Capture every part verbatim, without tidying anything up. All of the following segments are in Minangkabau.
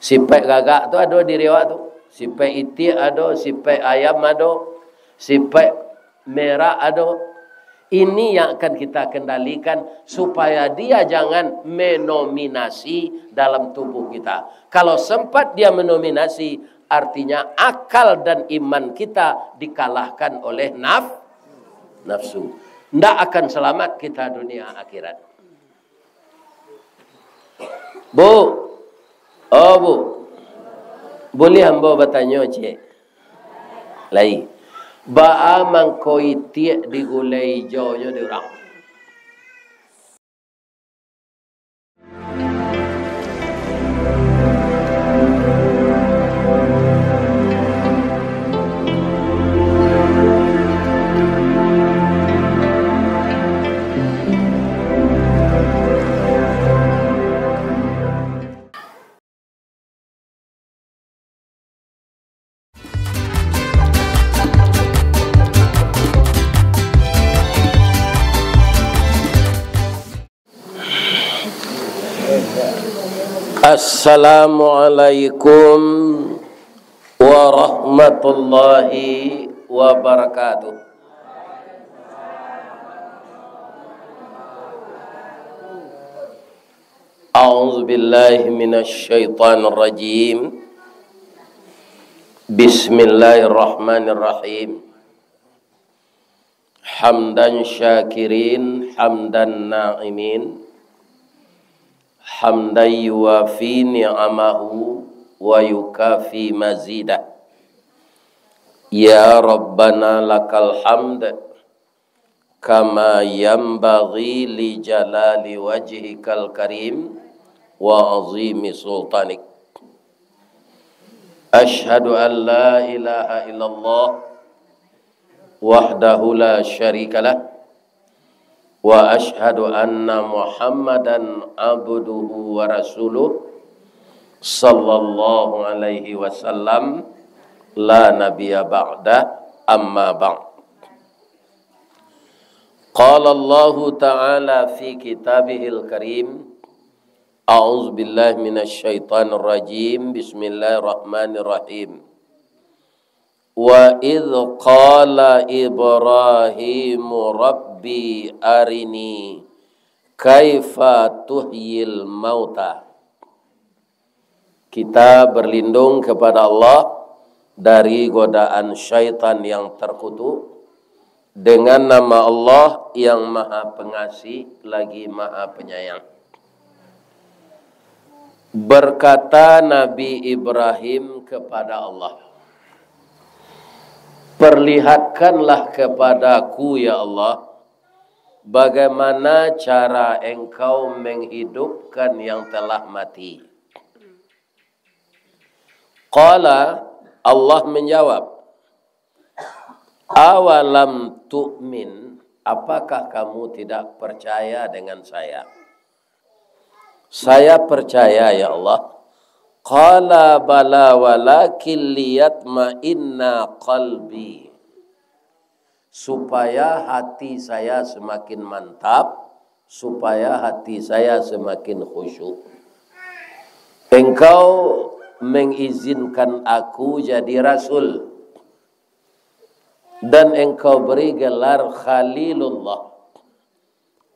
Sipaik gagak tu ado diri awak tu. Sipaik itiak ado, sipaik ayam ado, sipaik merak ado. Ini yang akan kita kendalikan supaya dia jangan mendominasi dalam tubuh kita. Kalau sempat dia mendominasi, artinya akal dan iman kita dikalahkan oleh naf-, nafsu. Ndak akan selamat kita dunia akhirat. Bu, oh Bu, buliah ambo batanyo ciek? Lai. Baa mangko itiak digulai ijonyo di urang? Assalamualaikum warahmatullahi wabarakatuh. A'udzubillahi minasyaitonirrajim. Bismillahirrahmanirrahim. Hamdan syakirin, hamdan na'imin, hamdan yuwafi ni'amahu wa yukafi mazidah. Ya Rabbana lakal hamd, kama yanbaghi li jalali wajhikal karim wa azimi sultanik. Asyhadu an la ilaha illallah wahdahu la syarikalah, wa asyhadu anna Muhammadan abduhu wa rasuluh, sallallahu alaihi wasallam, la nabiyya ba'dah, amma ba'd. Qala Allahu ta'ala fi kitabihil karim, a'udzubillahi minasyaitonirrajim, bismillahirrahmanirrahim. Wa idh qala Ibrahimu Rabbi arini kaifa tuhyil mauta. Kita berlindung kepada Allah dari godaan syaitan yang terkutuk, dengan nama Allah yang Maha Pengasih lagi Maha Penyayang. Berkata Nabi Ibrahim kepada Allah, "Perlihatkanlah kepadaku, ya Allah, bagaimana cara Engkau menghidupkan yang telah mati." Qala, Allah menjawab, "Awalam tu'min, apakah kamu tidak percaya dengan saya?" "Saya percaya, ya Allah." Qala, "Bala, walakin liyatma'inna qalbi." Supaya hati saya semakin mantap, supaya hati saya semakin khusyuk. Engkau mengizinkan aku jadi rasul, dan Engkau beri gelar Khalilullah,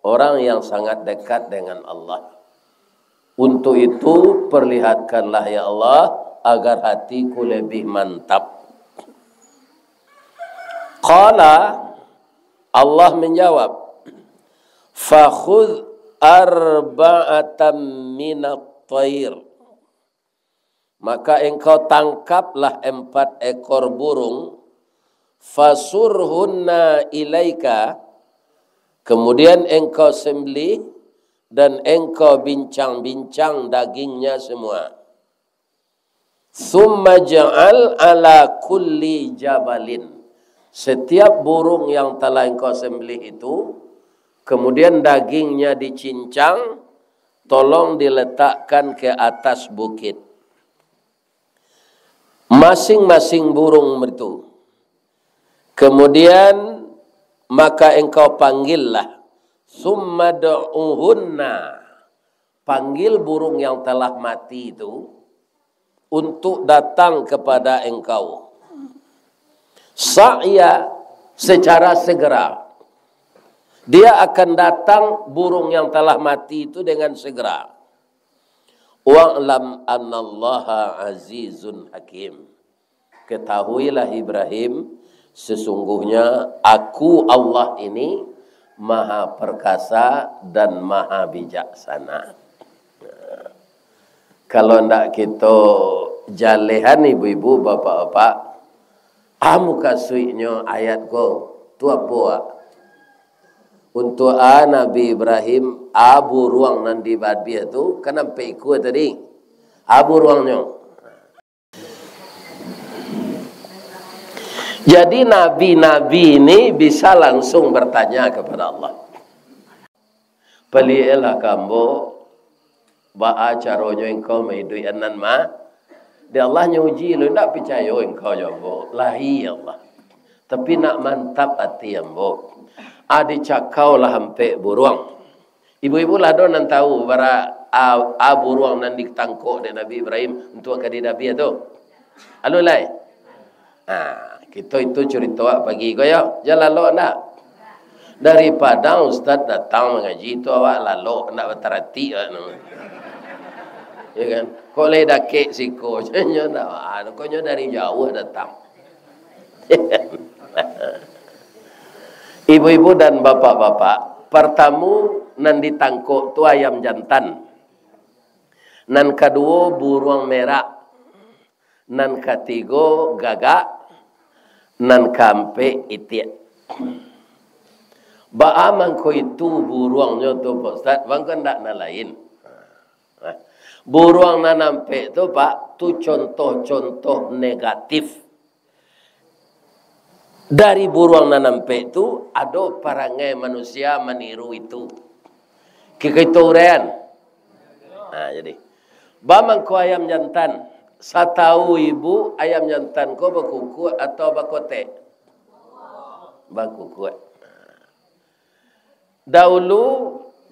orang yang sangat dekat dengan Allah. Untuk itu, perlihatkanlah, ya Allah, agar hatiku lebih mantap. Qala, Allah menjawab, "Fakhudh arba'atan minat thair." Maka engkau tangkaplah empat ekor burung, "fasurhunna ilaika," kemudian engkau sembelih, dan engkau bincang-bincang dagingnya semua. "Tsumma ja'al ala kulli jabalin," setiap burung yang telah engkau sembelih itu, kemudian dagingnya dicincang, tolong diletakkan ke atas bukit. Masing-masing burung itu. Kemudian, maka engkau panggillah. "Tsumma du'uhunna." Panggil burung yang telah mati itu. untuk datang kepada engkau. Sa'ya, secara segera. Dia akan datang, burung yang telah mati itu, dengan segera. Wa'lam annallaha azizun hakim. Ketahuilah Ibrahim, sesungguhnya Aku Allah ini Maha Perkasa dan Maha Bijaksana. Kalau ndak kito jalehan, ibu-ibu, bapak-bapak, a mukasuiknyo ayat ko, tu apo, Wak? Untuak a Nabi Ibrahim, a buruang nan di babiah tu, kan ampek ikua tadi. A buruangnyo. Jadi, nabi-nabi ini bisa langsung bertanya kepada Allah. Palieklah ka ambo, baa caronyo engkau maiduikan nan ma-, di Allah nyo uji lu, indak picayo engkau jo ambo. Lai, ya Allah. Tapi nak mantap ati ambo. A dicakau lah ampek buruang. Ibu-ibu lah ado nan tahu bara a, a buruang nan ditangkok dek Nabi Ibrahim untuak ka di dabiah tu? Alun lai? Ha, kito itu curito awak pagi ko yo. Jan lalok ndak? Dari Padang ustaz datang mangaji tu awak lalok, ndak bataratik awak tu. Ya kan? Kok lai dakek siko, nyo ndak, ah, kok nyo dari jauah datang. Ibu-ibu dan bapak-bapak, partamu nan ditangkok tu ayam jantan. Nan kaduo buruang merak. Nan katigo gagak. Nan kaampek itiak. Baa mangko itu buruangnyo tu, Pak Ustaz? Mangko ndak nan lain. Nah, buruang nan ampek tu, Pak, tu contoh-contoh negatif. Dari buruang nan ampek tu, ado parangai manusia maniru itu. Kito uraian. Nah, jadi, baa mangko ayam jantan? Satau ibu, ayam jantan ko bakukuak atau bakotek? Bakukuak. Daulu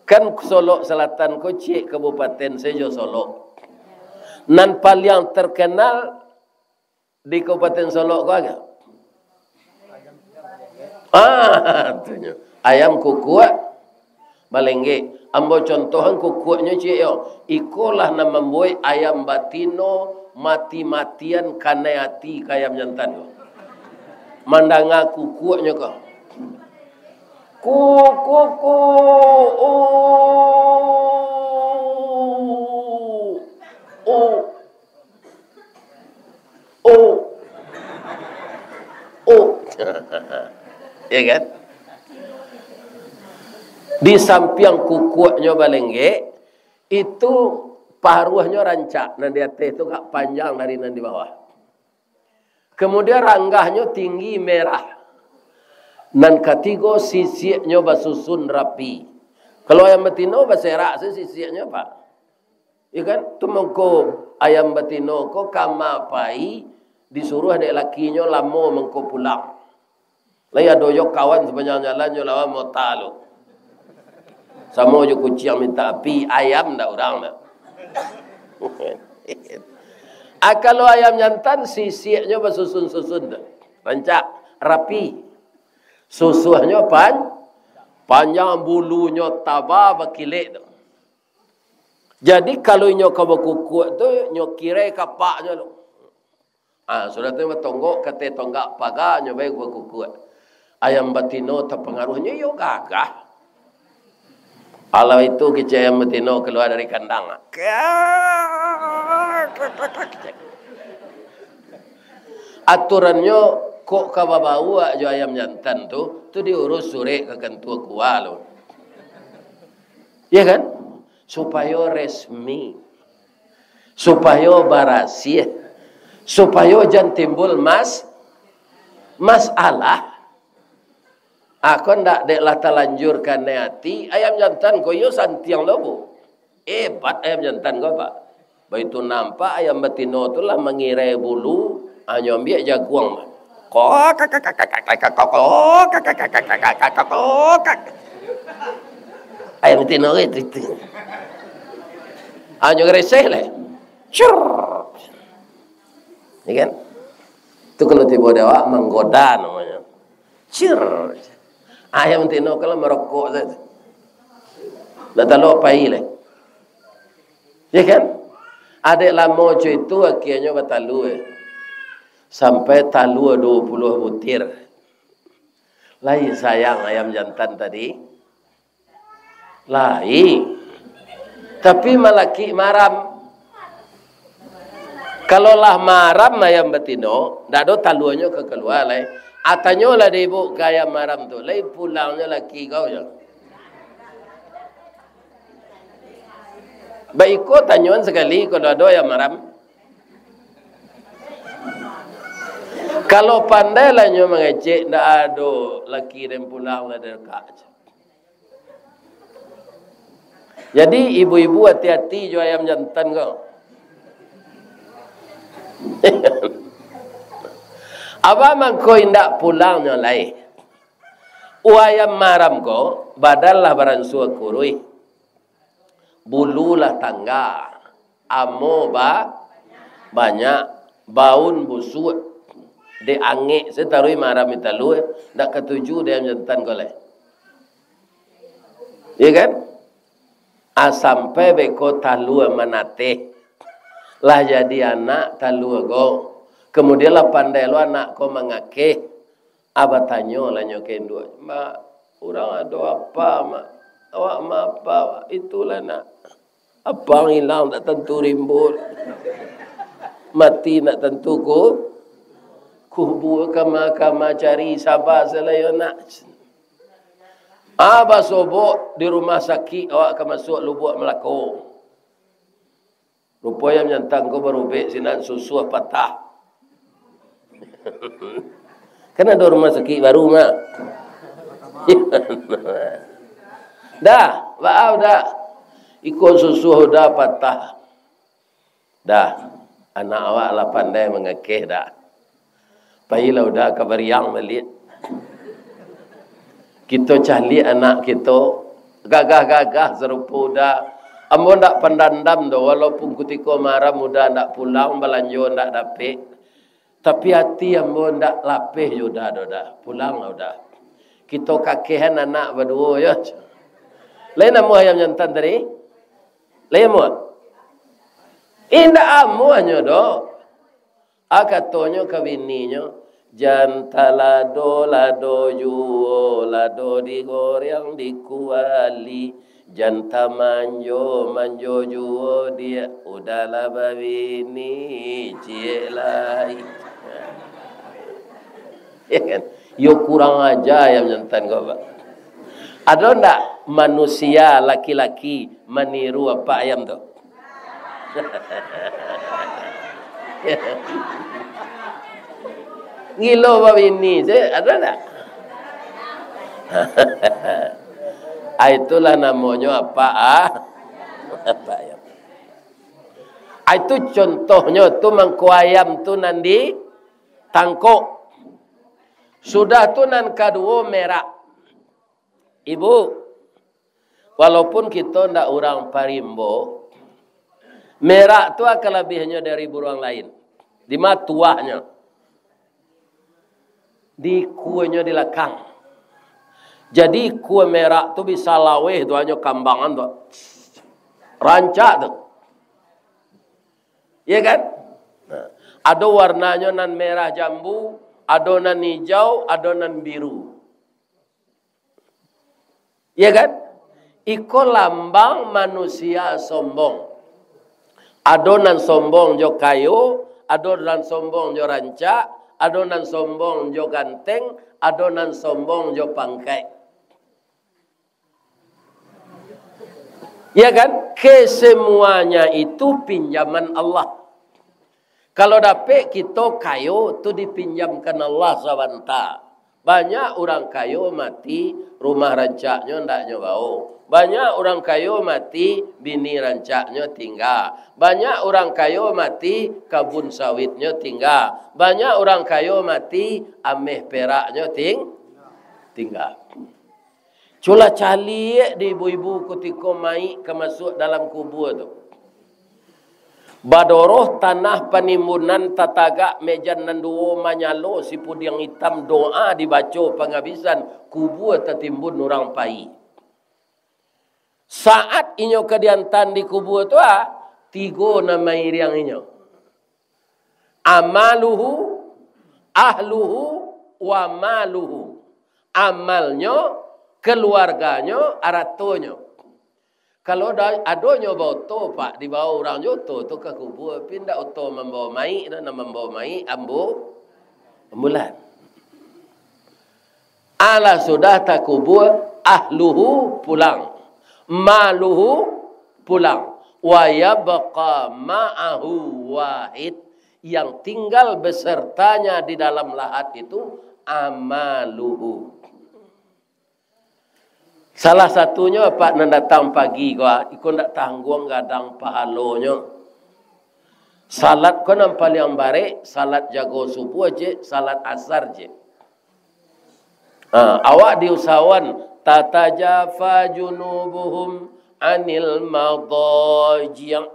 kan Solok Selatan ko ciek kabupaten sajo Solok. Nan paliang terkenal di Kabupaten Solok ko apo? Ah, tu nyo. Ayam kukuak balenggek. Ambo contohan kukuaknyo ciek yo. Ikolah nan mambuek ayam batino mati-matian kanai ati ka ayam jantan ko. Mandanga kukuaknyo ko. Ku, ku, ku, u, u, u, u. Ya kan? Di sampiang kukuaknyo balenggek, itu paruahnyo rancak, nan di ateh tu agak panjang dari nan di bawah. Kemudian ranggahnyo tinggi, merah. Nan katigo, sisiaknyo basusun rapi. Kalau ayam batino baserak se sisiaknyo, Pak. Ya kan? Tu mangko ayam batino ko kama pai disuruah dek lakinyo lamo mangko pulang. Lai ado jo kawan sapanjang jalan jo lawan mota lo. Samo jo kuciang mintak api, ayam ndak urang ndak. Ah, kalau ayam jantan, sisiaknyo basusun-susun tu. Rancak, rapi. Susuahnyo pan-, panjang, bulunyo taba bakilek tu. Jadi, kalau inyo ka bakukuak tu, nyo kirai kapaknyo tu. Ah, sudah tu batonggok, kateh tonggak paga, nyo bae bakukuak. Ayam batino tapangaruahnyo, iyo gagah. Alah itu kecek ayam batino kalua dari kandang. Aturannyo, kok ka babaua jo ayam jantan tu, tu diurus surek ka kantua kua lo. Ya kan? Supayo resmi. Supayo barasiah. Supayo jan timbul mas-, masalah. Ako ndak dek lah talanjur kanai ati, ayam jantan ko iyo santiang lo, Bu. Hebat ayam jantan ko, Pak. Baitu nampak ayam batino tu lah mangirai bulu, hanyo ambiak jaguang. Kok, ayam batino ko itu, itu. Hanyo gareseh lah. Cur. Ya kan? Tu kalau tibo di awak, manggoda namonyo. Cir. Ayam tino kalau marokok sajo. Ndak talok pai lai. Ya kan? Adek lamo co itu akhianyo batalua. Sampai talua duo puluah butir. Lai sayang ayam jantan tadi? Lai. Tapi malakik maram. Kalau lah maram ayam batino, ndak ado taluanyo ka kalua lai. Ah, tanyolah dek ibu ka ayam maram tu, lai pulangnyo laki kau nyo? Baiko tanyoan sakali, kalau ado ayam maram. Kalau pandai lah nyo mangecek, ndak ado laki den pulang lah dekak. Jadi, ibu-ibu ati-ati jo ayam jantan ko. Apo mangko indak pulangnyo lai? Ayam maram ko, badan lah baransua kuruih, bulu lah tangga, amo ba-, banyak, baun busuak, dek angek se taruih maram di talua, ndak katuju dek ayam jantan ko lai. Iya kan? Ah, sampai beko talua manateh. Lah jadi anak talua ko. Kemudian lah pandai lo anak ko mangakeh. Ah, batanyo lah nyo ka induak, "Mak, urang ado apa, Mak? Awak ma apa, Mak?" "Itulah, Nak. Apang ilang tak tantu rimbul. Mati nak tantu ku-, kubua, kama-kama cari, saba se lah yo, Nak." Ah, basobok di rumah sakik, awak ka masuak Lubuak Malako. Rupo ayam jantan ko barubek sinan, susuah patah. Kan ado rumah sakik baru, Mak. Dah, baa udah. Iko susuah udah patah. Dah, anak awak lah pandai mangakeh dah. Pailah udah ka bariang baliak. Kito caliak anak kito, gagah-gagah sarupo udah. Ambo ndak pandandam doh, walaupun kutiko maram udah ndak pulang, balanjo ndak dapek. Tapi ati ambo ndak lapeh jo udah doh, dah. Pulanglah udah. Kito kakehan anak baduo, yo. Lai namuah ayam jantan tadi? Lai amuah? Indak amuahnyo doh. Ah, katonyo ka bininyo, "Jan talado-lado juo, lado digoreng di kuali, jan tamanjo-manjo juo, diak, udahlah babini, ciek lai." Ya kan? Yo kurang aja ayam jantan ko, Pak. Ado ndak manusia laki-laki maniru apak ayam tu? Gilo babini se, ado ndak? Ah, itulah namonyo apak, ah. Apak ayam. Ah, itu contohnyo tu, mangko ayam tu nan ditangkok. Sudah tu nan kaduo merak. Ibu, walaupun kito ndak urang Parimbo, merak tu kalabiahnyo dari buruang lain. Di ma tuahnyo? Di ikuanyo di lakang. Jadi ikua merak tu bisa laweh tu, hanyo kambangan tu. Rancak tu. Iya kan? Nah, ado warnanyo nan merah jambu, ado nan ijau, ado nan biru. Iya kan? Iko lambang manusia sombong. Ado nan sombong jo kayo, ado nan sombong jo rancak, ado nan sombong jo ganteng, ado nan sombong jo pangkek. Ya kan? Kesemuanya itu pinjaman Allah. Kalau dapek kito kayo tu dipinjamkan Allah sabanta. Banyak urang kayo mati, rumah rancaknyo ndak nyo bao. Banyak urang kayo mati, bini rancaknyo tingga. Banyak urang kayo mati, kabun sawitnyo tingga. Banyak urang kayo mati, ameh peraknyo ting-, tingga. Culah caliak di ibu-ibu kutiko mayik ka masuak dalam kubua tu. Badoroh tanah panimbunan, tatagak mejan nan duo, manyalo sipudiang itam, doa dibaco pangabisan, kubua tatimbun urang pai. Saat inyo ka diantaan di kubua tu, ah, tigo nan mairiang inyo. Amaluhu, ahluhu, wa maluhu. Amalnyo, kaluarganyo, aratonyo. Kalau da-, adonyo baoto, Pak, dibawa urang jo oto tu ka kubua, tapi indak oto mambawa mayik, nan mambawa mayik ambu-, ambulan. Alah sudah takubua, ahluhu pulang, maluhu pulang, wa yabqa ma'ahu wahid, yang tinggal besertanya di dalam lahat itu amaluhu. Salah satunyo, Pak, nan datang pagi ko, ah, iko ndak tangguang gadang pahalonyo. Salat ko nan paliang barek, salat jago subuah je, salat asar je. Ha, awak diusahoan, tatajafa junubuhum anil madaji',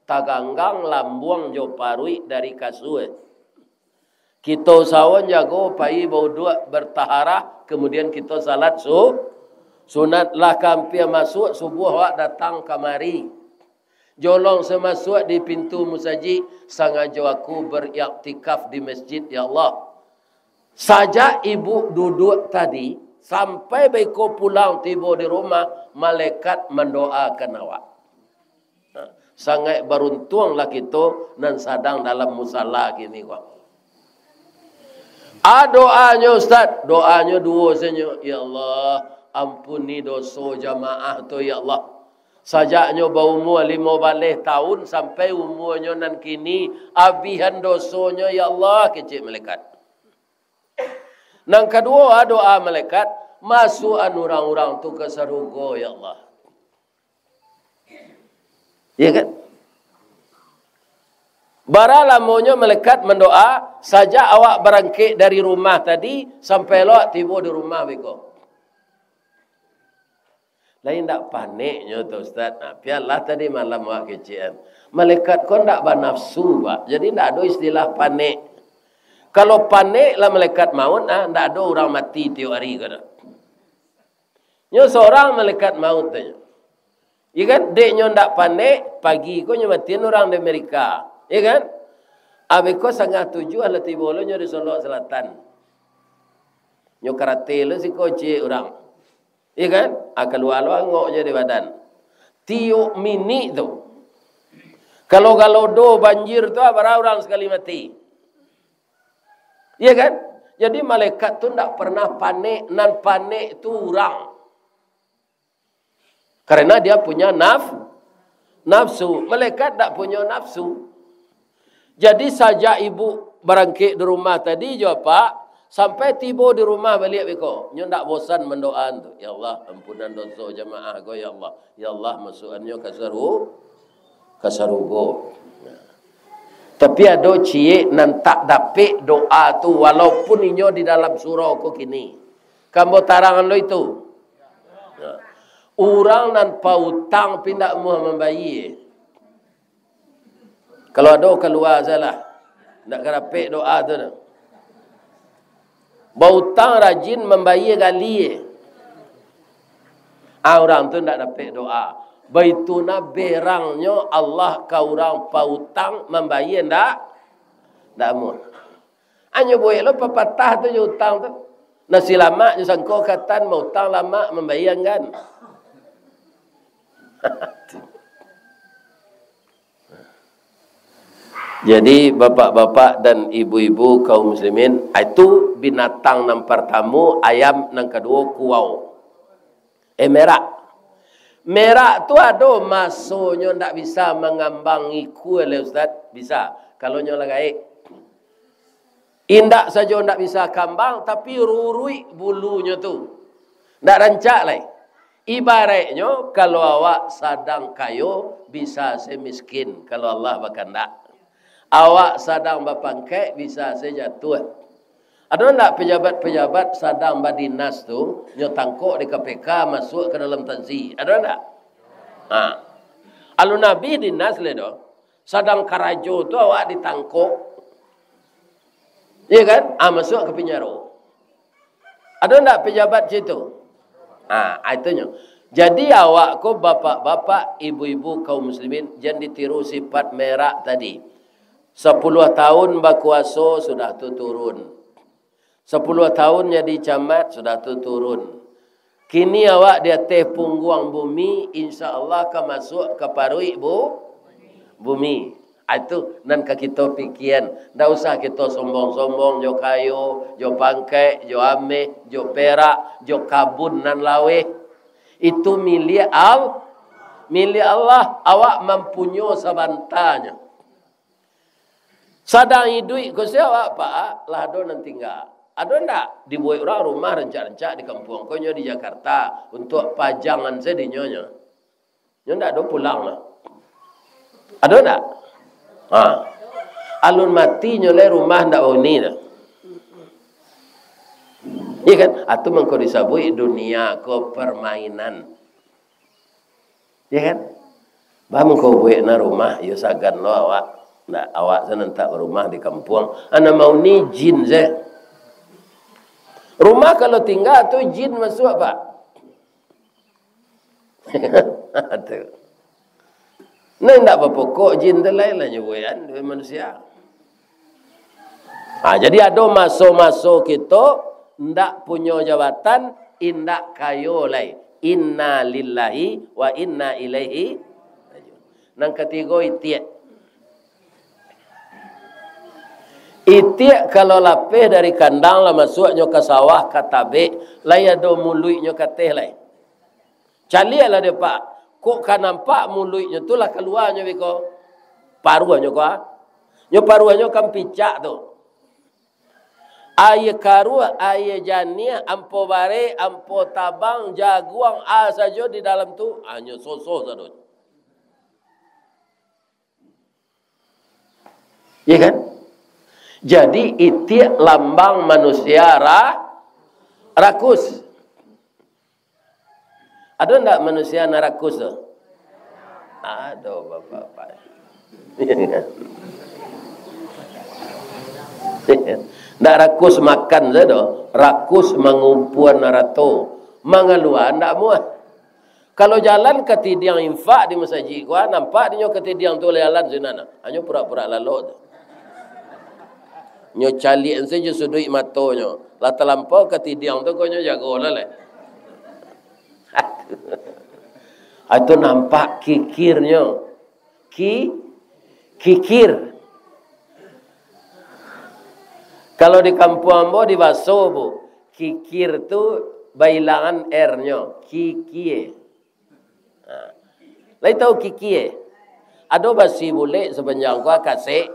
taganggang lambuang jo paruik dari kasua. Kito usahoan jago pai bauduak, bertaharah, kemudian kito salat su-, sunat. Lah ka ampia masuak subuah, awak datang kamari. Jolong samasuak di pintu musajik, sangajo aku beriktikaf di masjid, ya Allah. Sajak ibu duduak tadi, sampai baiko pulang tibo di rumah, malaikat mandoakan awak. Sangaik baruntuanglah kito nan sadang dalam musala kini ko. A, doanyo, Ustaz, doanyo duo sajo. Ya Allah, ampuni doso jamaah tu, ya Allah. Sajaknyo baumua limo baleh taun sampai umuanyo nan kini, abihan dosonyo, ya Allah, kecek malaikat. Nan kaduo, a, doa malaikat, masuakan urang-urang tu ka sarugo, ya Allah. Ya kan? Bara lamonyo malaikat mandoa, sajak awak barangkek dari rumah tadi, sampai lo awak tibo di rumah beko. Lai ndak paneknyo tu, Ustaz? Nah, bialah tadi malam awak kecekan. Malaikat ko ndak banafsu, Pak. Jadi ndak ado istilah panek. Kalau panek lah malaikat maut, ah, ndak ado urang mati tiok ari ko doh. Nyo sorang malaikat maut tu nyo. Iya kan? Dek nyo ndak panek, pagi ko nyo matian urang di Amerika. Iya kan? Abih ko satangah tujuah lah tibo lo nyo di Solok Selatan. Nyo karate lo siko ciek urang. Iya kan? Ah, kalua lo angok nyo di badan. Tiok minik tu. Kalau galodo banjir tu, ah, bara urang sakali mati. Iya kan? Jadi malaikat tu ndak pernah panek, nan panek tu urang. Karena dia punya naf-, nafsu. Malaikat ndak punyo nafsu. Jadi sajak ibu barangkek di rumah tadi jo apak, sampai tibo di rumah baliak beko, nyo ndak bosan mandoaan tu, "Ya Allah, ampunan doso jamaah ko, ya Allah. Ya Allah, masuakannyo ka saru-, ka sarugo." Tapi ado ciek nan tak dapek doa tu, walaupun inyo di dalam surau ko kini. Ka ambo tarangan lo itu. Nah, urang nan pautang tapi indak amuah mambayie. Kalau ado kalua salah, indak ka dapek doa tu doh. Bautang rajin, mambayie gali. Ah, urang tu ndak dapek doa. Baitu nah berangnyo Allah ka urang pautang, mambayie ndak, ndak amuah. Anyo buek lo papatah tu jo utang tu. Nasi lamak jo sangko katan, mautang lamak, mambayie anggan. Jadi, bapak-bapak dan ibu-ibu kaum muslimin, itu binatang nan partamo, ayam, nan kaduo kuwau. Eh, merak. Merak tu ado masonyo ndak bisa mangambang ikua lai, Ustaz? Bisa, kalau nyo lah gaek. Indak sajo ndak bisa kambang, tapi ruruik bulunyo tu. Ndak rancak lai. Ibaraiknyo, kalau awak sadang kayo, bisa se miskin, kalau Allah bakandak. Awak sadang bapangkek, bisa se jatuah. Ado ndak pejabat-pejabat sadang badinas tu, nyo tangkok di K P K, masuak ka dalam tansi? Ado ndak? Ha. Alun abih dinas lai doh. Sadang karajo tu awak ditangkok. Iya kan? Ah, masuak ka pinjaro. Ado ndak pejabat situ? Ah, itunyo. Jadi awak ko bapak-bapak, ibu-ibu, kaum muslimin, jan ditiru sifat merak tadi. Sapuluah tahun bakuaso sudah tu turun. Sapuluah tahun jadi camat sudah tu turun. Kini awak di ateh pungguang bumi, insya Allah ka masuak ka paruik bu-, bumi. Ah, itu nan ka kito pikian. Ndak usah kito sombong-sombong jo kayo, jo pangkek, jo ameh, jo perak, jo kabun nan laweh. Itu milik Al-, milik Allah. Awak mampunyo sabantanyo. Sadang iduik ko sia awak, Pak, lah ado nan tingga. Ado ndak dibuek urang rumah rancak-rancak di kampuang ko nyo di Jakarta, untuak pajangan sadinyo nyo? Nyo ndak ado pulang lah. Ado ndak? Ha. Alun mati nyo lai rumah ndak bauni dah. Iya kan? Atu mangko disabuik dunia ko permainan. Ya kan? Bah mangko buek na rumah, iyo sagan lo awak. Ndak, awak se nan tak barumah di kampuang. Ana mauni jin se. Rumah kalau tingga tu jin masuak, Pak. Tu. Nah, ndak bapokok jin tu lain lah nyo buekan duit manusia. Ha, jadi ado maso-maso kito ndak punyo jabatan, indak kayo lai. Inna lillahi wa inna ilaihi raji'un. Nan katigo, itiak. Itiak kalau lapeh dari kandang lah masuaknyo ka sawah, ka tabek, lai ado muluiknyo ka ateh lai. Caliaklah dek Pak, kok ka nampak muluiknyo tu lah kaluanyo beko. Paruahnyo ko, ah. Nyo paruahnyo kan picak tu. Aia karuah, aia janiah, ampo bareh, ampo tabang, jaguang, a sajo di dalam tu, hanyo sosoh sadonyo. Iya kan? Jadi, itiak lambang manusia ra-, rakus. Ado ndak manusia nan rakus tu? Ado, bapak-bapak. Ndak rakus makan sajo, rakus mangumpuan harato, mangalua ndak muah. Kalau jalan katidiang infak di masajik ko, nampak dinyo katidiang tu jalan sinan, hanyo purak-purak lalok tu. Nyo caliak sajo suduik matonyo, lah talampau katidiang tu ko nyo jago lah lai. Itu nampak kikirnyo. Ki-, kikir. Kalau di kampuang ambo, di baso, Bu, kikir tu bailangan R-nyo, kikie. Ha. Lai tahu kikie? Ado basi bulek sapanjang ko kasek.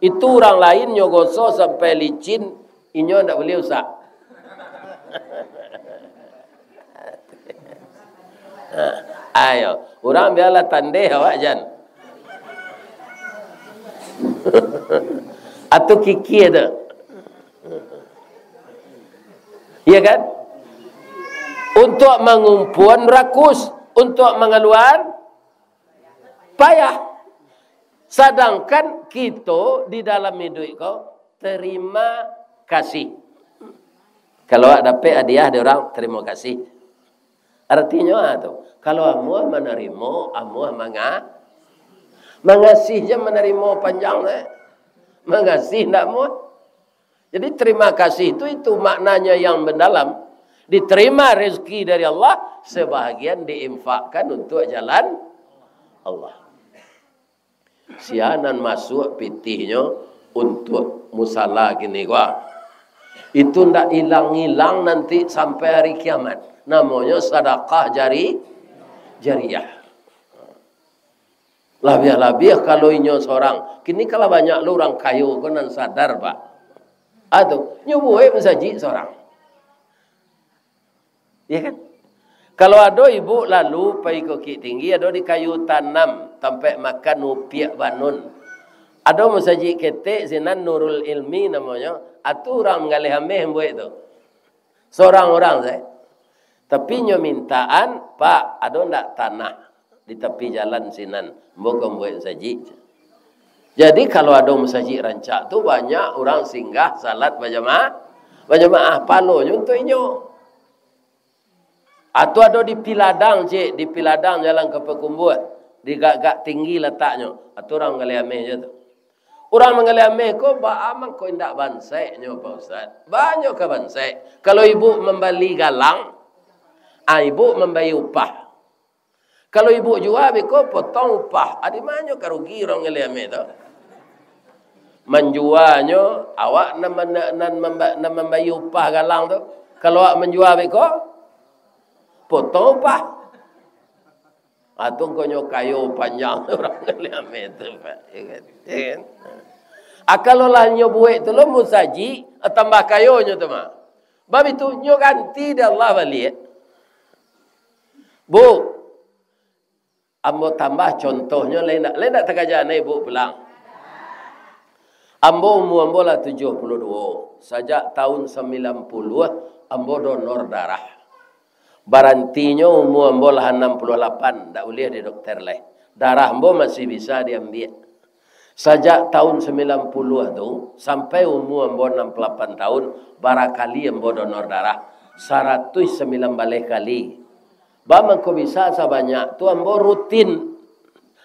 Itu urang lain nyo gosok sampai licin, inyo ndak buliah usak. Ha, ayo, urang bialah tandeh awak jan. Atau kikie tu. Iya kan? Untuak mangumpuan rakus, untuak mangaluan payah. Sadangkan kito di dalam iduik ko, terima kasih. Kalau awak dapek hadiah dari urang, terima kasih. Artinyo, ah, tu, kalau amuah manarimo, amuah manga-, mangasih je manarimo panjang, eh. Mangasih ndak muah. Jadi, terima kasih tu, itu maknanya yang mendalam. Diterima rezeki dari Allah, sebahagian diinfakkan untuk jalan Allah. Sia nan masuak pitihnyo untuak musala kini ko, itu ndak ilang-ilang nanti sampai hari kiamat. Namonyo sadakah jari-, jariah. Labiah-labiah kalau inyo sorang. Kini kalau banyak lo urang kayo ko nan sadar, Pak. Ado, nyo buek masajik sorang. Ya kan? Kalau ado ibu lalu pai Bukiktinggi, ado di Kayu Tanam, tampek makan Upiak Banun. Ado masajik ketek sinan, Nurul Ilmi namonyo, atu urang manggaleh ameh buek tu. Sorang urang se. Tapi nyo mintaan, "Pak, ado ndak tanah?" di tapi jalan sinan, ambo ka mambuek masajik. Jadi, kalau ado masajik rancak tu, banyak urang singgah salat bajamaah, bajamaah, pahalonyo untuak inyo. Atau ado di Piladang, cik, di Piladang jalan ka Pakumbuah, di gagak tinggi lataknyo. Atau urang manggaleh ameh je tu. Urang manggaleh ameh ko, baa mangko indak bansaiknyo, Pak Ustaz? Banyak ka bansaik. Kalau ibu mambali galang, ah, ibu mambayia upah. Kalau ibu jua beko, potong upah. Adi manyo ka rugi urang ngalih ameh tu. Manjuanyo, awak nan, nan, nan mamba-, nan mambayia upah galang tu. Kalau awak manjua beko, potong upah. Atau konyo kayo panjang urang ngalih ameh tu, Pak. Ya kan? Ya kan? Ah, kalau lah nyo buek tu lo musajik, ah, tambah kayonyo tu mah. Bab itu, nyo ganti dek Allah baliak. Bu, ambo tambah contohnyo, lain ndak, lain ndak takaja nai, Bu, pulang. Ambo umua ambo lah tujuah puluah duo. Sajak tahun sambilan puluah, ambo donor darah. Barantinyo umua ambo lah anam puluah lapan, ndak buliah di dokter lai. Darah ambo masih bisa diambiak. Sajak tahun sambilan puluah tu, sampai umua ambo anam puluah lapan tahun, barakali ambo donor darah? Saratuih sambilan baleh kali. Baa mangko bisa sabanyak tu, ambo rutin.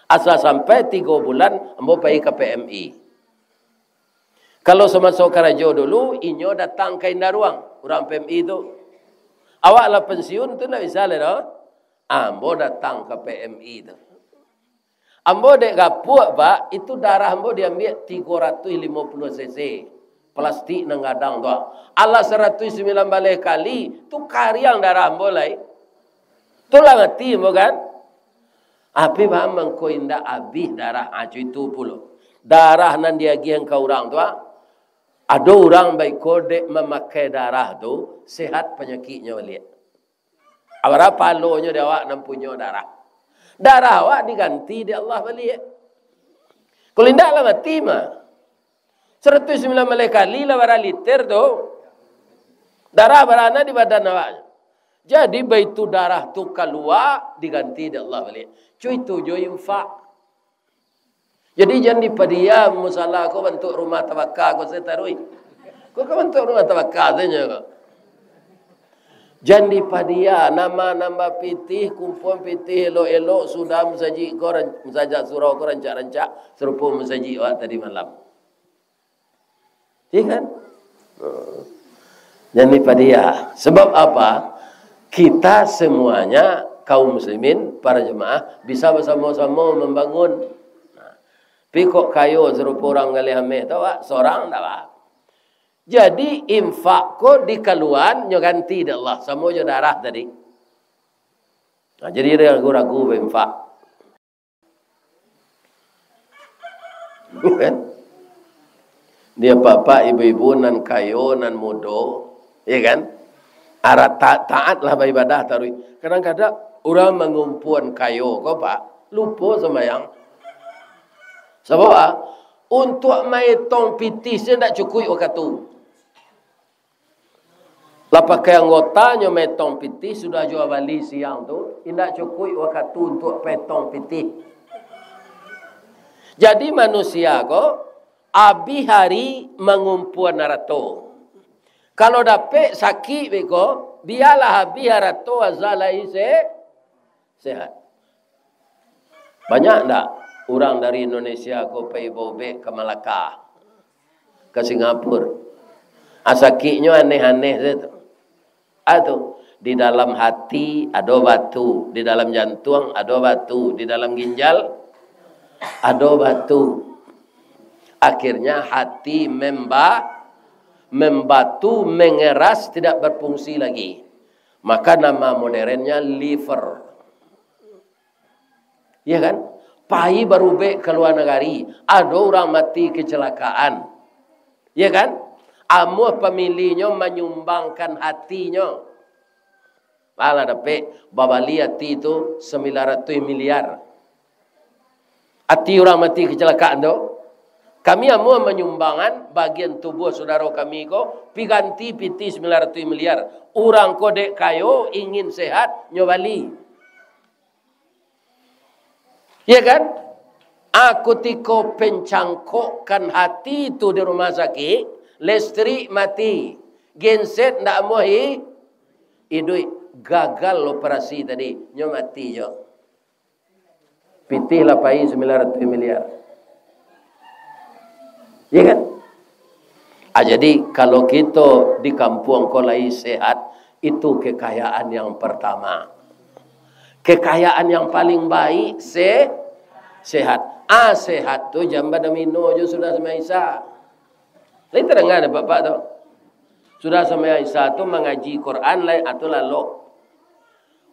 Asa sampai tigo bulan, ambo pai ka P M I. Kalau samaso karajo dulu, inyo datang ka Indaruang, urang P M I tu. Awak lah pensiun tu, ndak bisa lai doh. Ambo datang ka P M I tu. Ambo dek gapuak, Pak, itu darah ambo diambiak tigo ratuih limo puluah cc. Plastik nan gadang tu. Alah saratuih sambilan baleh kali, tu kariang darah ambo lai. Tu lah mati ambo kan? Tapi baa mangko indak abih darah, ah, itu pulo. Darah nan diagiahan ka urang tu, ah. Ado urang baiko dek mamakai darah tu, sehat panyakiknyo baliak. Bara pahalonyo di awak nan punyo darah. Darah awak diganti dek Allah baliak. Kalau indak lah mati mah. Saratuih sambilan baleh kali lah bara liter tu. Darah barana di badan awak. Jadi, baitu darah tu kalua, diganti dek Allah baliak. Cuy, itu jo infak. Jadi, jan dipadiam musala ko bantuak rumah tabaka ko sataruih. Ko ka bantuak rumah tabaka sajo ko. Jan dipadiam, nambah-nambah pitih, kumpuan pitih elok-elok, sudah musajik ko ran-, musajak surau ko rancak-rancak, sarupo musajik awak tadi malam. Iya kan? Jan dipadiam. Sebab apa? Kita semuanya, kaum muslimin, para jemaah, bisa basamo-samo mambangun. Nah, tapi kok kayo sarupo urang ngalih ameh tu, Pak, sorang ndak, Pak? Jadi, infak ko dikaluan, nyo ganti dek Allah, samo jo darah tadi. Nah, jadi ragu-ragu bainfak. Kan? Di apak-apak, ibu-ibu nan kayo, nan mudo, ya kan? Ara ta-, taatlah baibadah taruih. Kadang-kadang urang mangumpuan kayo ko, Pak, lupo sumbayang. Sabab, ah, untuak maetong pitih se ndak cukuik wakatu. Lah pakai anggotanyo maetong pitih, sudah jua bali siang tu, indak cukuik wakatu untuak paetong pitih. Jadi manusia ko, abih hari mangumpuan arato. Kalau dapek sakik beko, bialah abih arato asa lai se-, sehat. Banyak ndak urang dari Indonesia ko pai baubek ka Malaka, ka Singapura? Ah, sakiknyo aneh-aneh sajo tu. Ah, tu, di dalam hati ado batu, di dalam jantuang ado batu, di dalam ginjal ado batu. Akhirnya hati memba-, membatu, mengeras, tidak berfungsi lagi. Maka nama modernnya liver. Ya kan? Pai barubek ka lua nagari, ado urang mati kecelakaan. Ya kan? Amuah pamilihnyo manyumbangkan hatinyo. Alah dapek babali ati tu sambilan ratuih miliar. Ati urang mati kecelakaan tu, kami amuah manyumbangan bagian tubuah sudaro kami ko, piganti pitih sambilan ratuih miliar. Urang ko dek kayo, ingin sehat, nyo bali. Ya kan? Ah, kutiko pencangkokkan hati tu di rumah sakik, listrik mati, genset ndak amuah i-, iduik, gagal operasi tadi, nyo mati jo. Pitih lah pai sambilan ratuih miliar. Ya kan? Ah, jadi, kalau kito di kampuang ko lai sehat, itu kekayaan yang pertama. Kekayaan yang paling baik, se-, sehat. Ah, sehat tu jan badomino jo sudah sumbayang Isya. Lai tadanga dek Bapak tu? Sudah sumbayang Isya tu mangaji Quran lai, ah, tu lalok.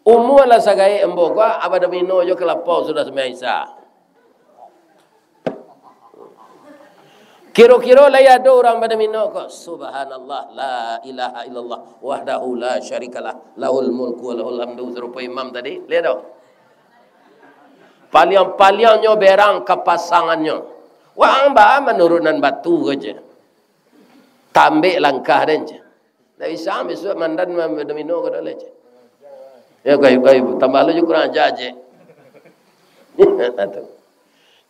Umua lah sagaek ambo ko, ah, badomino jo ka lapau sudah sumbayang Isya. Kiro-kiro lai ado urang badomino ko, "Subhanallah, la ilaha illallah, wahdahu la syarikalah, lahul mulku wa lahul hamdu," sarupo imam tadi, lai ado? Paliang-paliangnyo berang kapasangannyo. Wah, baa manurunan batu ko je. Tambek langkah den je. Ndak bisa, bisuak mandan ma-, domino ko dah leceh. Ya, kai, kai, tambah lo jo kurang aja je. Nah, tu.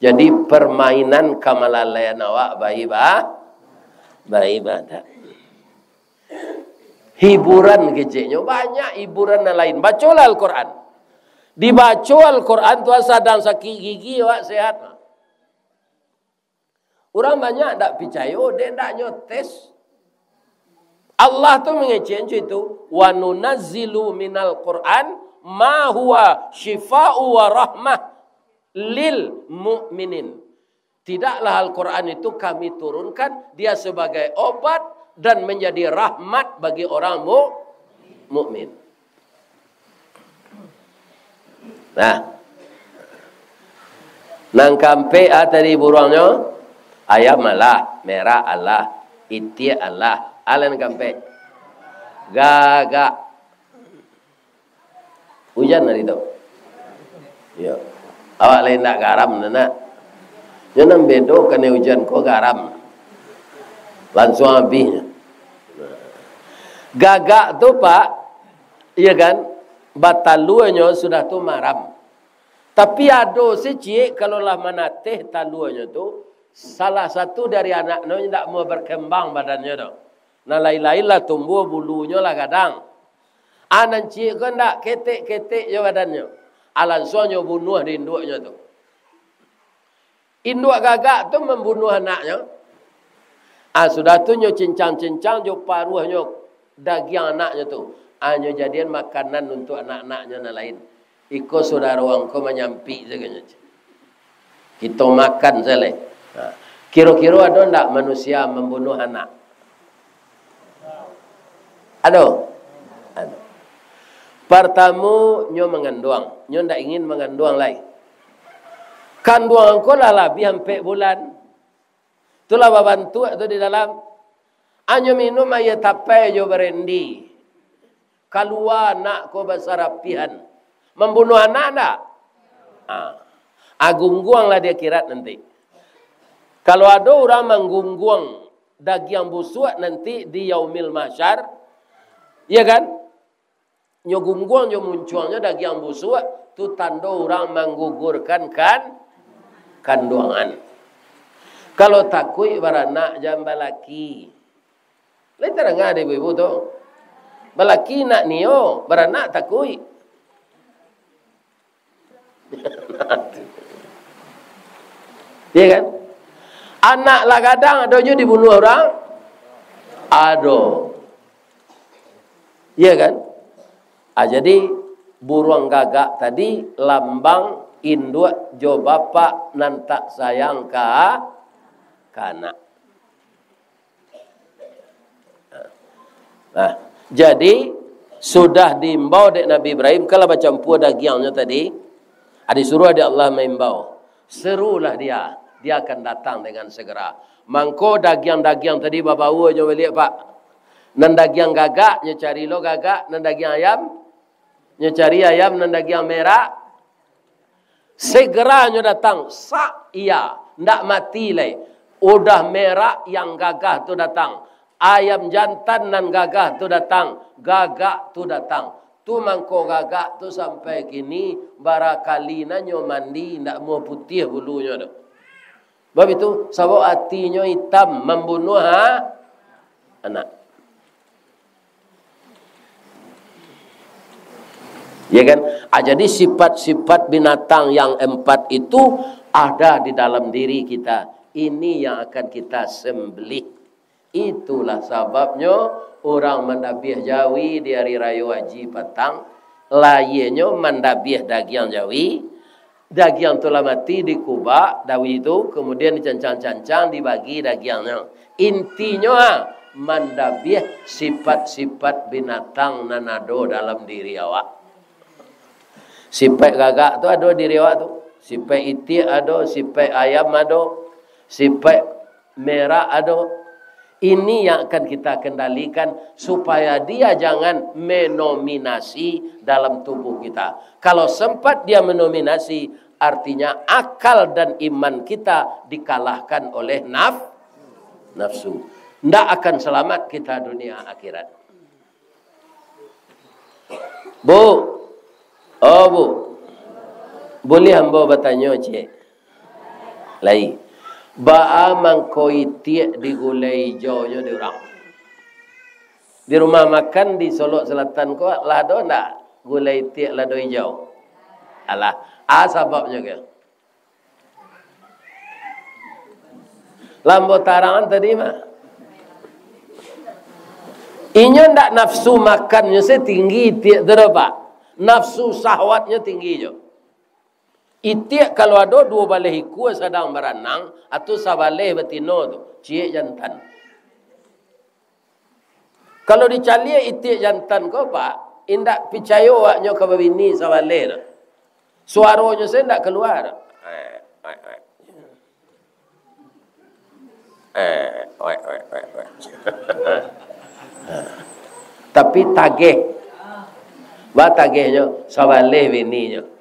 Jadi, permainan kamalalaian awak baiba-, baibadah. Hiburan keceknyo, banyak hiburan nan lain. Bacolah Al-Quran. Dibaco Al-Quran, Tuhan sadang sakik gigi, awak sehat. Urang banyak ndak picayo, dek ndak nyo tes. Allah tu mangecek itu, "Wa nunazzilu minal Qur'an ma huwa syifa'u wa rahmah lil mu'minin." Tidaklah Al-Quran itu Kami turunkan, dia sebagai obat dan menjadi rahmat bagi orang mu-, mukmin. Nah. Nan kaampek, ah, tadi buruangnyo, ayam alah, merak alah, itiak alah, alah nan kaampek. Gagak. Ujan hari tu. Yo. Awak lain ndak garam, nak. Nyo nan bedo kanai ujan ko garam. Lansuang abih. Gagak tu, Pak, iya kan, bataluanyo sudah tu maram. Tapi ado se ciek kalau lah manateh taluanyo tu, salah satu dari anaknyo indak mau berkembang badannyo tu. Nah, lain-lain lah tumbuah, bulunyo lah gadang. Ah, nan ciek ko ndak, ketek-ketek jo badannyo. Ah, lansuang nyo bunuah di induaknyo tu. Induak gagak tu mambunuah anaknyo. Ah, sudah tu nyo cincang-cincang jo paruahnyo dagiang anaknyo tu. Ah, nyo jadian makanan untuak anak-anaknyo nan lain. Iko sudaro ang ko manyampik saganyo. Kito makan sajo. Ha. Kiro-kiro ado ndak manusia mambunuah anak? Ado? Ado. Partamo, nyo manganduang. Nyo ndak ingin manganduang lai. Kanduang ko lah labiah ampek bulan. Tu lah babantuak tu di dalam. Anyo minum aia tapai jo barendi. Kalua anak ko basarapihan. Mambunuah anak ndak? Ah. Ah, gungguanglah di akhirat nanti. Kalau ado urang manggungguang dagiang busuak nanti di Yaumil Mahsyar, iya kan? Nyo gungguang, nyo muncuangnyo dagiang busuak, tu tando urang manggugurkan kan-, kanduangan. Kalau takuik baranak, jan balaki. Lai tadanga dek ibu-ibu tu? Balaki nak nio, baranak takuik. Iya kan? Anak lah gadang, ado juo dibunuah urang? Ado. Iya kan? Ah, jadi, buruang gagak tadi lambang induak jo bapak nan tak sayang ka, ka anak. Nah, jadi, sudah diimbau dek Nabi Ibrahim, kan lah bacampua dagiangnyo tadi, ah, disuruah dek Allah maimbau, "Serulah dia, dia akan datang dengan segera." Mangko dagiang-dagiang tadi babaua jo baliak, Pak. Nan dagiang gagak, nyo cari lo gagak, nan dagiang ayam, nyo cari ayam, nan dagiang merak. Segera nyo datang, sak iya, ndak mati lai. Udah merak yang gagah tu datang. Ayam jantan nan gagah tu datang, gagak tu datang. Tu mangko gagak tu sampai kini, barakali nan nyo mandi, indak muah putiah bulunyo tu. Bab itu, sabab atinyo itam, mambunuah, ha, anak. Ya kan? Ah, jadi sifat-sifat binatang yang empat itu ada di dalam diri kita. Ini yang akan kita sembelih. Itulah sababnyo urang mandabiah jawi di ari rayo Aji patang, lahianyo mandabiah dagiang jawi, dagiang tu lah mati dikubak jawi tu, kemudian dicancang-cancang, dibagi dagiangnyo. Intinyo, ha, mandabiah sifat-sifat binatang nan ado dalam diri awak. Sipaik gagak tu ado diri awak tu. Sipaik itiak ado, sipaik ayam ado, sipaik merak ado. Ini yang akan kita kendalikan supaya dia jangan menominasi dalam tubuh kita. Kalau sempat dia menominasi, artinya akal dan iman kita dikalahkan oleh naf-, nafsu. Ndak akan selamat kita dunia akhirat. Bu, oh Bu, buliah ambo batanyo ciek? Lai. Baa mangko itiak digulai ijaunyo di urang? Di rumah makan di Solok Selatan ko lah ado ndak gulai itiak lado ijau? Alah, a sababnyo ko? Lah ambo tarangan tadi mah. Inyo ndak nafsu makannyo se tinggi itiak tu doh, Pak. Nafsu syahwatnyo tinggi jo. Itiak kalau ado duo baleh ikua sadang baranang, atau sabaleh batino tu, ciek jantan. Kalau dicaliak itiak jantan ko, Pak, indak picayo awaknyo ka babini sabaleh tu. Suaronyo se indak kalua. Eh, oek, oek. Eh, oek, oek, oek, oek. Tapi tageh. Batagehnyo, sabaleh bininyo.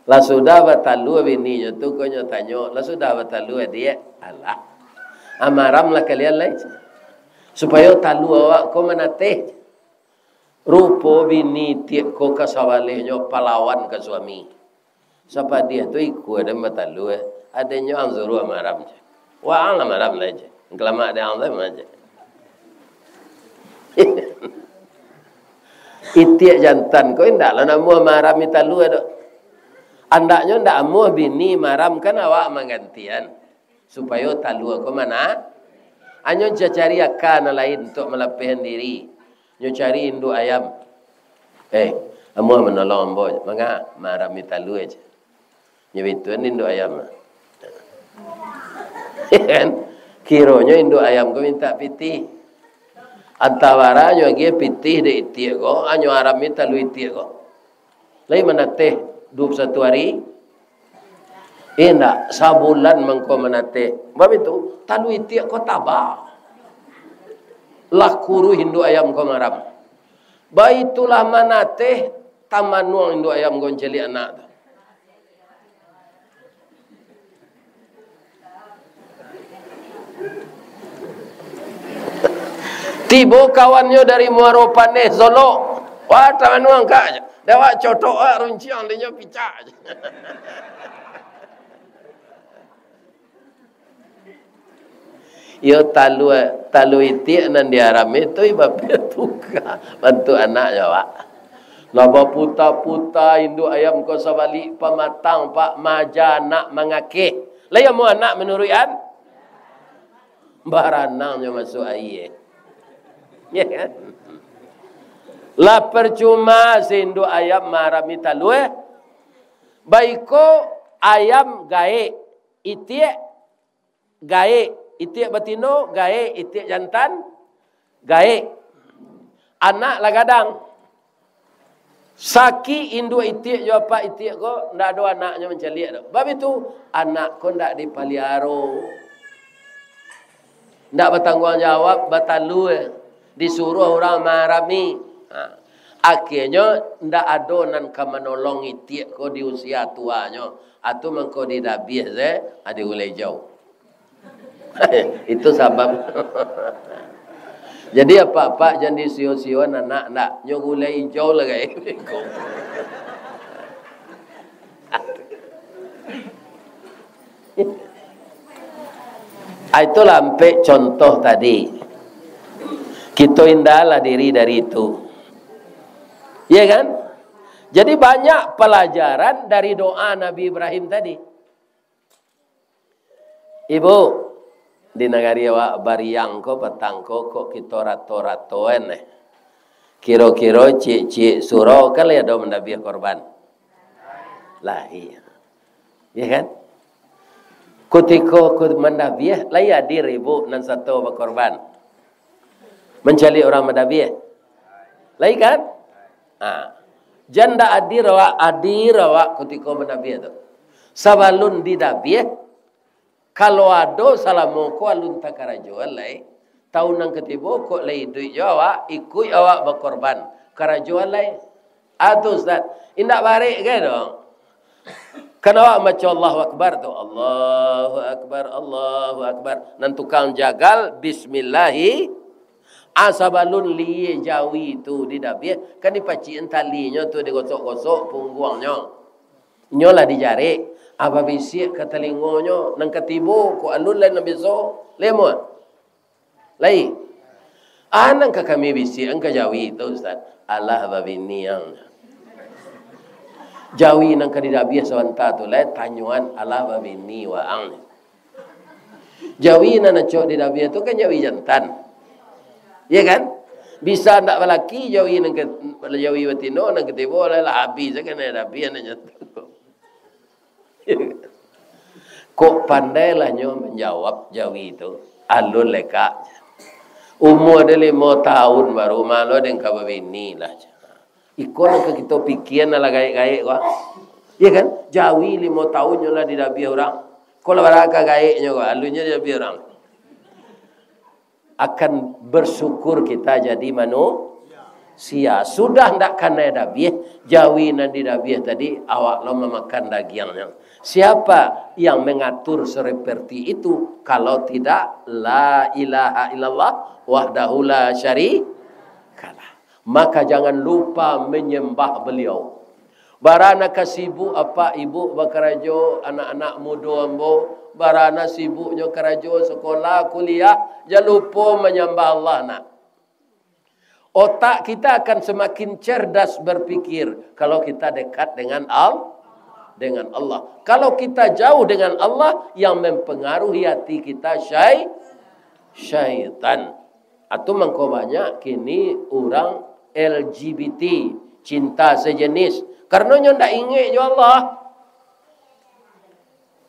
Lah sudah batalua bininyo tu, ko nyo tanyo, "Lah sudah batalua, Diak?" "Alah, amaram lah kalian lai," supayo talua awak ko manateh. Rupo bini itiak ko ka sabalehnyo palawan ka suami. Sapadiah tu ikua den batalua, adaknyo ang suruah maram je. Waang lah maram lai je. Kalamak dek ang tu mah je. Itiak jantan ko indak lah namuah marami talua tu. Andaknyo ndak amuah bini maramkan awak manggantian, supayo talua ko mana. Anyo cacari aka nan lain untuak malapehan diri. Nyo cari induak ayam. Eh, amuah manolong ambo, manga marami talua je. Nyo bituan induak ayam. Kan? Kironyo induak ayam ko mintak pitih. Antah bara nyo agiah pitih dek itiak ko, anyo arami talua itiak ko. Lai manateh duo puluah satu ari? Indak, sabulan mangko manateh. Bab itu, talua itiak ko taba. Lah kuruih induak ayam ko maram. Baitulah manateh, tamanuang induak ayam ko mancaliak anak tu. Tibo kawannyo dari Muaro Paneh, Solok. Wah, tamanuang kak je. Dek awak cotok, wak runciang, dek nyo picak je. Iyo, talua, talua itiak nan diarami tu, ibapiak tuka bantuak anaknyo, Pak. Lah baputa-puta induak ayam ko sabalik pamatang, Pak, maaja anak mangakeh. Lah iyo amuah anak manuruik an? Baranangnyo masuak aia. Ya kan? Lah parcuma si induak ayam marami talua. Baiko ayam gaek, itiak gaek, itiak batino gaek, itiak jantan gaek. Anak lah gadang. Sakik induak itiak jo apak itiak ko, ndak ado anaknyo mancaliak tu. Bab itu, anak ko ndak dipaliaro. Ndak batangguang jawab, batalua, disuruah urang marami. Ha. Akhianyo, ndak ado nan ka manolong itiak ko di usia tuanyo. Atu mangko didabiah se, ha, digulai ijau. Itu sabab. Jadi, apak-apak jan disio-sio anak ndak, nyo gulai ijau lah gai. Ah, itulah ampek contoh tadi. Kito indalah diri dari itu. Iya kan? Jadi, banyak pelajaran dari doa Nabi Ibrahim tadi. Ibu, di nagari awak Bariang ko, patang ko, kok kito rato-ratoan, eh. Kiro-kiro ciek-ciek surau kan lai ado mandabiah korban? Lai. Iya kan? Kutiko ku mandabiah, lai hadir ibu nan sato bakorban? Mancaliak urang mandabiah? Lai kan? Ha. Jan ndak hadir awak, hadir awak kutiko mandabiah tu. Sabalun didabiah, kalau ado salamo ko alun takarajoan lai, taun nan katibo kok lai iduik jo awak, ikuik awak bakorban, karajoan lai. Ah, tu, Ustaz. Indak barek gai doh. Kan awak maco Allahu Akbar tu. Allahu Akbar, Allahu Akbar. Nan tukang jagal, bismillahi. Ah, sabalun liyie jawi tu didabiah, kan dipacikan talinyo tu, digosok-gosok pungguangnyo. Nyo lah dijarek, ah, babisiak ka talingonyo, nan katibo, kok alun lai nan biso, lemo. Lai. Ah, nan ka kami bisiakan ka jawi tu, Ustaz. Alah babini ang. Jawi nan ka didabiah sabanta tu lai, tanyoan alah babini waang. Jawi nan acok didabiah tu kan jawi jantan. Iya kan? Bisa ndak balaki jawi nan ke, jawi batino nan katibo lai lah habis kan dabiah nan jantan. Kok pandailah nyo manjawab jawi tu, alun lekak. Umua den limo taun baru, malo den ka babini lah. Iko nan ka kito pikia nan lah gaek-gaek ko. Iya kan? Jawi limo taun nyo lah didabiah urang. Ko lah bara ka gaeknyo ko, alunnyo didabiah urang. Akan bersyukur kita jadi manusia. Sudah ndak kanai dabiah, jawi nan didabiah tadi, awak lo mamakan dagiangnyo. Siapa yang mengatur seperti itu kalau tidak la ilaha illallah wahdahu la syarikalah? Maka jangan lupa menyembah Beliau. Bara nan ka sibuk apak ibuk bakarajo, anak-anak mudo ambo, bara nan sibuknyo karajo, sekolah, kuliah, jan lupo manyambah Allah nak. Otak kita akan semakin cerdas berpikir kalau kita dekat dengan Al-, dengan Allah. Kalau kita jauh dengan Allah, yang mempengaruhi hati kita syai-, syaitan. Atu mangko banyak kini urang L G B T, cinta sejenis. Karano nyo ndak ingek jo Allah.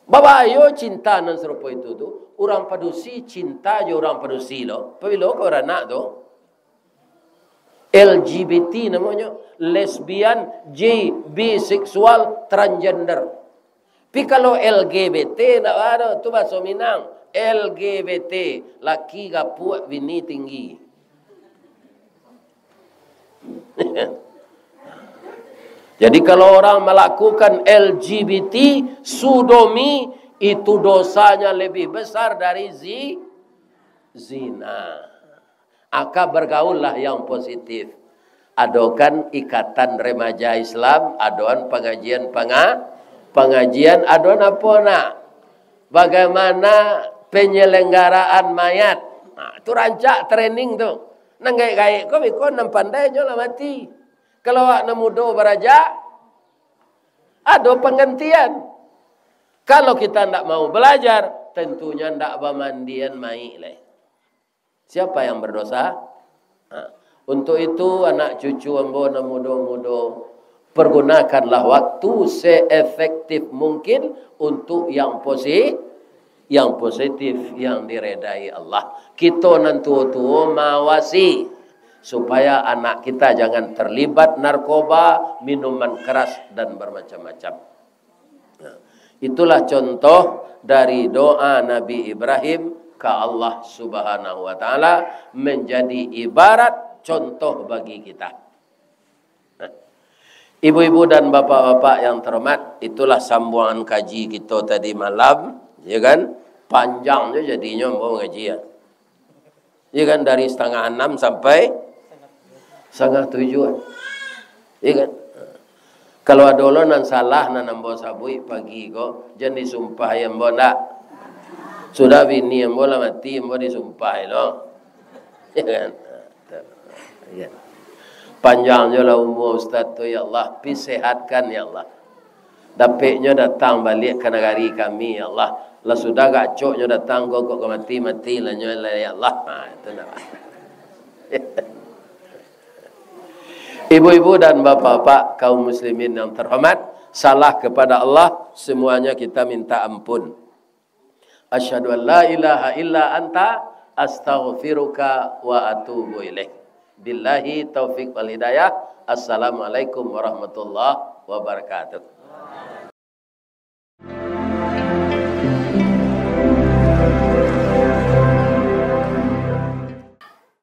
Babahayo cinta nan sarupo itu tu. Urang padusi cinta jo urang padusi lo. Pabilo ka baranak tu? L G B T namonyo. Lesbian, gay, biseksual, transgender. Tapi kalau L G B T ndak ado, tu bahaso Minang. L G B T, laki gapuak, bini tinggi. Jadi kalau orang melakukan L G B T, sodomi, itu dosanya lebih besar dari zi-, zina. Maka bergaullah yang positif. Adokan ikatan remaja Islam, adoan pengajian panga-, pengajian, adoan apo nak? Bagaimana penyelenggaraan mayat? Nah, tu rancak training tu. Nan gaek-gaek ko biko nan pandai nyo lah mati. Kalau awak nan mudo baraja, ado panggantian. Kalau kita ndak mau belajar, tentunya ndak bamandian mayik lai. Siapa yang berdosa? Nah, untuk itu, anak cucu ambo nan mudo-mudo, pergunakanlah waktu seefektif mungkin untuk yang posi-, yang positif, yang diredai Allah. Kito nan tuo-tuo mawasi, supaya anak kita jangan terlibat narkoba, minuman keras, dan bermacam-macam. Nah, itulah contoh dari doa Nabi Ibrahim ka Allah Subhanahu wa Ta'ala, menjadi ibarat contoh bagi kita. Nah, ibu-ibu dan bapak-bapak yang terhormat, itulah sambungan kaji kito tadi malam, ya kan? Panjang jo jadinyo ambo ngaji, ya. Ya kan, dari setengah enam sampai setengah tujuh. Ya kan? Kalau ado lo nan salah, nan ambo sabuik pagi ko, jan disumpahi ambo ndak. Sudah bini ambo lah mati, ambo disumpahi lo. Ya kan? Ya. Panjang jo lah umua ustaz tu, ya Allah, pi sehatkan, ya Allah. Dapeknyo datang baliak ka nagari kami, ya Allah. Lah sudah gacoknyo datang ko, kok ka mati, mati lah nyo lah, ya Allah. Ha, itu ndak. Ibu-ibu dan bapak-bapak, kaum muslimin yang terhormat, salah kepada Allah, semuanya kita minta ampun. Asyhadu an la ilaha illa anta, astaghfiruka wa atubu ilaik. Billahi taufik wal hidayah. Assalamualaikum warahmatullahi wabarakatuh.